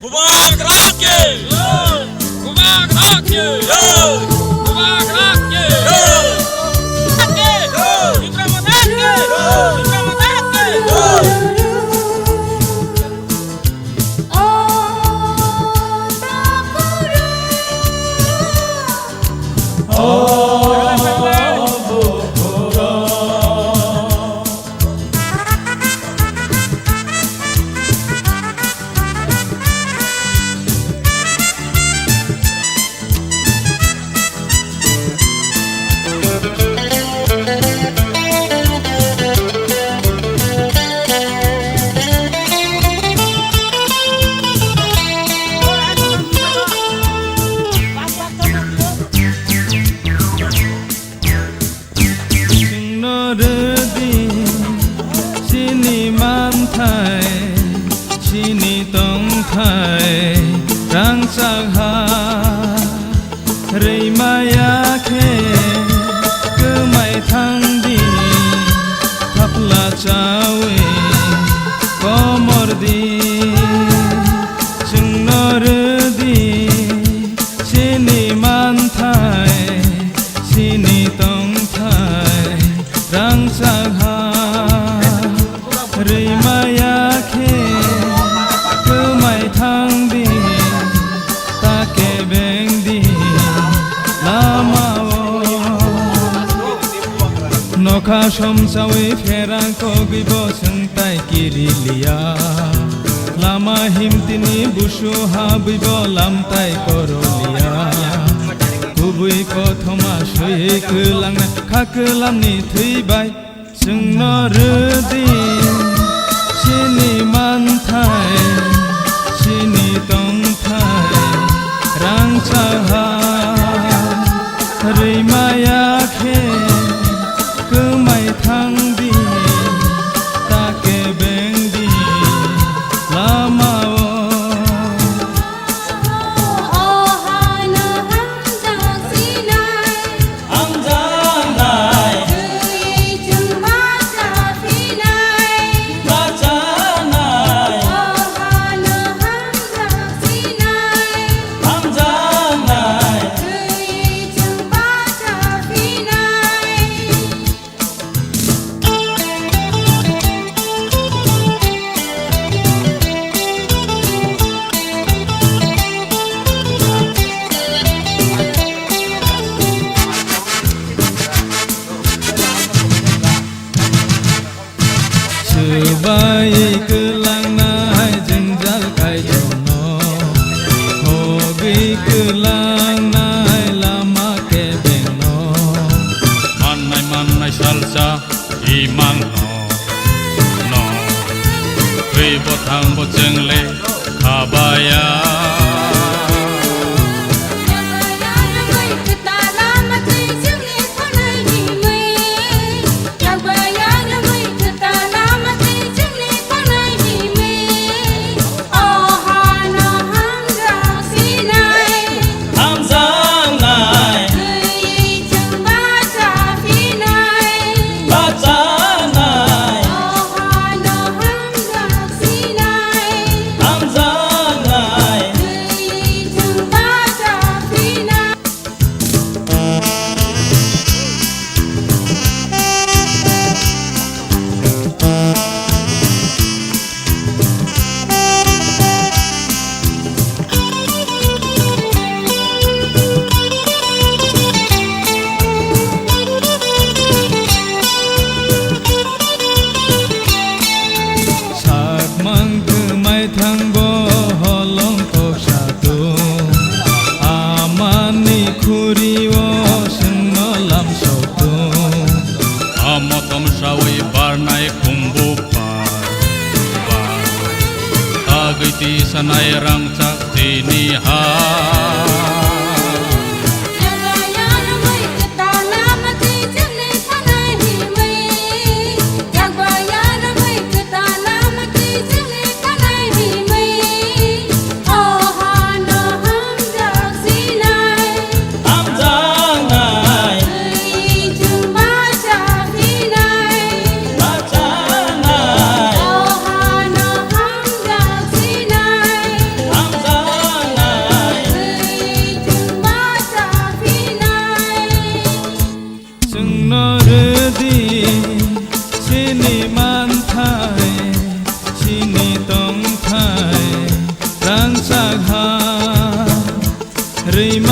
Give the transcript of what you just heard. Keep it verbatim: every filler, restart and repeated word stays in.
Bubagra ki! Bubagra ki! Bubagra ki! Ki! Bubagra ki! Bubagra ki! Chwngno rwdi chini manthai, chini tongthai rangchak ha. Rwimaya khe kwmai thangdi, thapla chawi komordi. Chwngno rwdi chini manthai, chini tongthai rangchak ha. Rwimaya khe kwmai thangdi, ta kebengdi lamao. Nokha somsawi pherang kogwibo chwngtai kiriliya. Lama himtini busu habwibo lamtai koroliya. Kubui kothoma swi kwlangna kha kwlamni thwi bai. Chwngno rwdi chini manthai, chini tongthai rangchak ha. Rwimaya khe kwmai thangdi, ta kebengdi lamao. Hamjaknai. Twi chwng bacha phinai. Bachanai. Ohano hamjak sinai. Hamjaknai. Twi chwng bacha phinai. Swbai kwlangnai jwngjal kaitorno, hogwi kwlangnai lama kebengno. Mannai mannai salsa imangno, no, twi bo thang bo chwngle khabaya. Hamjaknai. Twi chwng bacha phinai. Bachanai. Ohano hamjak sinai. Hamjaknai. Twi chwng bacha phinai. Sakmang kwmai thangbo holong toksa tung, amani khurio chwngno lamsok tung. Amo tomsawi barnai khumbu bar, bar, tagwi tisanai rangchak tini ha. Rwima